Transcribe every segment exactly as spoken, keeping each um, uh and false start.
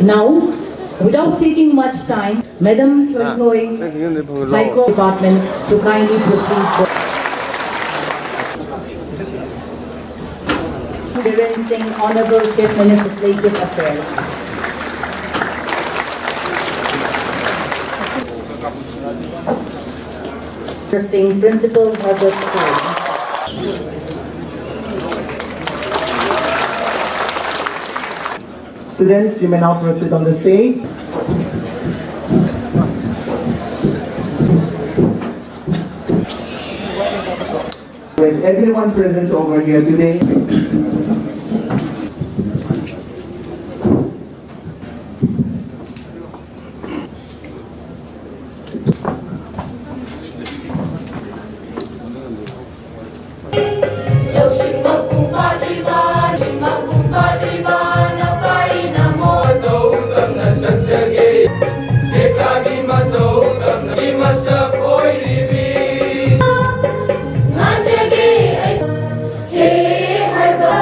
Now, without taking much time, Madam Choihloi, Psycho Department, to kindly proceed. Biren Singh, Honorable Chief Minister, Legislative Affairs. Singh, Principal, Herbert School. Students, you may now proceed on the stage. Yes, everyone present over here today. Lungshing mapung fadriba, lungshing mapung fadriba, na pari na mo. Matau tamna saksage, sekagi matau tamna imasak oi libi. Ngajage ai, he harba.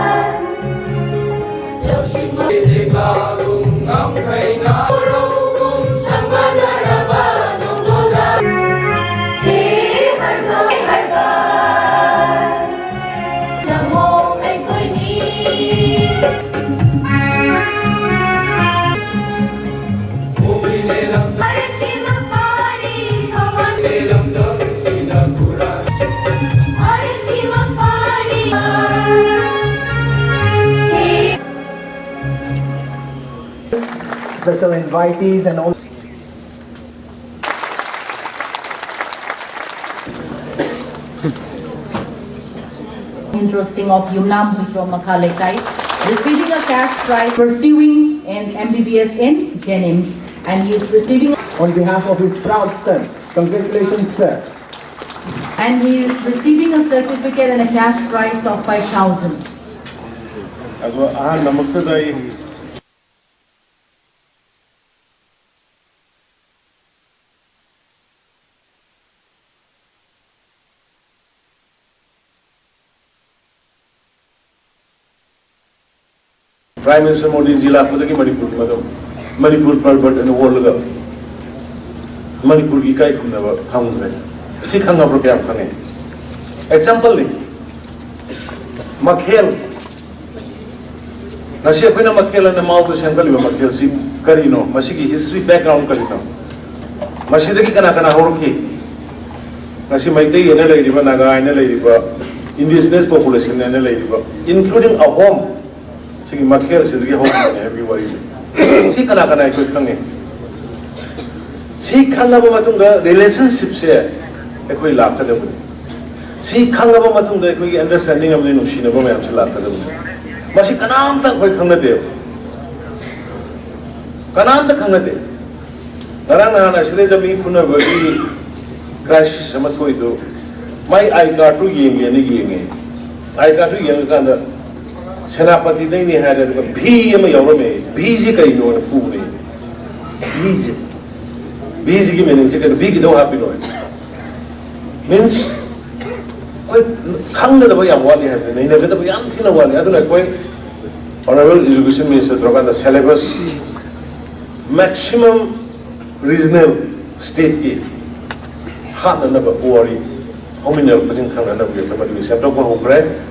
Special invitees and all. Indro Singh of Yumnam Hujo Makha Leikai, receiving a cash prize pursuing an M B B S in JNIMS, and he is receiving. On behalf of his proud son, congratulations, sir. And he is receiving a certificate and a cash prize of five thousand. ꯑꯗꯣ ꯑꯍꯥꯟꯕꯃꯛꯇꯗ ꯑꯩ Prime Minister ꯃꯣꯗꯤꯖꯤ ꯂꯥꯛꯄꯗꯒꯤ ꯃꯅꯤꯄꯨꯔꯒꯤ ꯃꯇꯝ, ꯃꯅꯤꯄꯨꯔ ꯄꯔꯕꯠ ꯑꯅ ꯑꯣꯜꯂꯒ ꯃꯅꯤꯄꯨꯔꯒꯤ ꯏꯀꯥꯏ ꯈꯨꯝꯅꯕ ꯐꯪꯗ꯭ꯔꯦ꯫ ꯁꯤ ꯈꯪꯉꯕ꯭ꯔꯥ? ꯀꯌꯥꯝ ꯈꯪꯉꯦ? ꯑꯦꯛꯖꯥꯝꯄꯜꯅꯤ꯫ ꯃꯈꯦꯜ, ꯉꯁꯤ ꯑꯩꯈꯣꯏꯅ ꯃꯈꯦꯜ ꯑꯅ ꯃꯥꯎꯗ ꯁꯦꯝꯒꯠꯂꯤꯕ ꯃꯈꯦꯜꯁꯤ ꯀꯔꯤꯅꯣ? ꯃꯁꯤꯒꯤ ꯍꯤꯁꯇ꯭ꯔꯤ ꯕꯦꯛꯒ꯭ꯔꯥꯎꯟ ꯀꯔꯤꯅꯣ? ꯃꯁꯤꯗꯒꯤ ꯀꯅꯥ ꯀꯅꯥ ꯍꯧꯔꯛꯈꯤ? ꯉꯁꯤ ꯃꯩꯇꯩ ꯑꯅ ꯂꯩꯔꯤꯕ, ꯅꯥꯒꯥ ꯑꯅ ꯂꯩꯔꯤꯕ, ꯏꯟꯗꯤꯖꯤꯅꯁ ꯄꯣꯄꯨꯂꯦꯁꯟ ꯑꯅ ꯂꯩꯔꯤꯕ, including ꯑꯍꯣꯝ, ꯁꯤꯒꯤ ꯃꯈꯦꯜꯁꯤꯗꯒꯤ ꯍꯧꯈꯤꯕꯅꯦ ꯍꯥꯏꯕꯒꯤ ꯋꯥꯔꯤꯅꯤ꯫ ꯁꯤ ꯀꯅꯥ ꯀꯅꯥ ꯑꯩꯈꯣꯏ ꯈꯪꯉꯤ? ꯁꯤ ꯈꯪꯉꯕ ꯃꯇꯨꯡꯗ ꯔꯤꯂꯦꯁꯟꯁꯤꯞꯁꯦ ꯑꯩꯈꯣꯏ ꯂꯥꯛꯀꯗꯕꯅꯤ꯫ ꯁꯤ ꯈꯪꯉꯕ ꯃꯇꯨꯡꯗ ꯑꯩꯈꯣꯏꯒꯤ ꯑꯟꯗꯔꯁ꯭ꯇꯦꯟꯗꯤꯡ ꯑꯃꯗꯤ ꯅꯨꯡꯁꯤꯅꯕ ꯃꯌꯥꯝꯁꯤ ꯂꯥꯛꯀꯗꯕꯅꯤ꯫ ꯃꯁꯤ ꯀꯅꯥꯝꯇ ꯑꯩꯈꯣꯏ ꯈꯪꯅꯗꯦꯕ꯫ ꯀꯅꯥꯝꯇ ꯈꯪꯅꯗꯦ꯫ ꯉꯔꯥꯡ ꯅꯍꯥꯟ ꯑꯁꯤꯗꯩꯗ ꯃꯤ ꯐꯨꯅꯕꯒꯤ ꯀ꯭ꯔꯥꯏꯁꯤꯁ ꯑꯃ ꯊꯣꯛꯏꯗꯨ, ꯃꯥꯏ ꯑꯥꯏ ꯀꯥꯔꯠꯇꯨ ꯌꯦꯡꯒꯦꯅ ꯌꯦꯡꯉꯦ꯫ ꯑꯥꯏ ꯀꯥꯔꯠꯇꯨ ꯌꯦꯡꯉꯀꯥꯟꯗ ꯁꯦꯅꯥꯄꯇꯤꯗꯩꯅꯤ ꯍꯥꯏꯔꯦ, ꯑꯗꯨꯒ ꯚꯤ ꯑꯃ ꯌꯥꯎꯔꯝꯃꯦ꯫ ꯚꯤꯁꯤ ꯀꯩꯅꯣꯅ ꯐꯨꯕꯅꯦ꯫ ꯚꯤꯁꯤ, ꯚꯤꯁꯤꯒꯤ ꯃꯤꯅꯤꯡꯁꯦ ꯀꯩꯅꯣ? ꯚꯤ ꯀꯩꯗꯧ ꯍꯥꯞꯄꯤꯅꯣ? ꯃꯤꯟꯁ ꯑꯩꯈꯣꯏ ꯈꯪꯒꯗꯕ ꯌꯥꯝ ꯋꯥꯠꯂꯤ ꯍꯥꯏꯕꯅꯤ, ꯅꯩꯅꯒꯗꯕ ꯌꯥꯝ ꯊꯤꯅ ꯋꯥꯠꯂꯤ꯫ ꯑꯗꯨꯅ ꯑꯩꯈꯣꯏ ꯑꯣꯅꯔꯦꯕꯜ ꯏꯖꯨꯀꯦꯁꯟ ꯃꯤꯅꯤꯁꯇꯔ ꯇꯧꯔꯀꯥꯟꯗ ꯁꯦꯂꯦꯕꯁ ꯃꯦꯛꯁꯤꯃꯝ ꯔꯤꯖꯅꯦꯜ ꯁ꯭ꯇꯦꯠꯀꯤ ꯍꯥꯠꯅꯅꯕ ꯋꯥꯔꯤ ꯍꯧꯃꯤꯟꯅꯔꯛꯄꯁꯤꯡ ꯈꯪꯅꯅꯕꯒꯤ ꯃꯗꯨꯒꯤ ꯁꯦꯝꯗꯣꯛꯄ ꯍꯧꯈ꯭ꯔꯦ꯫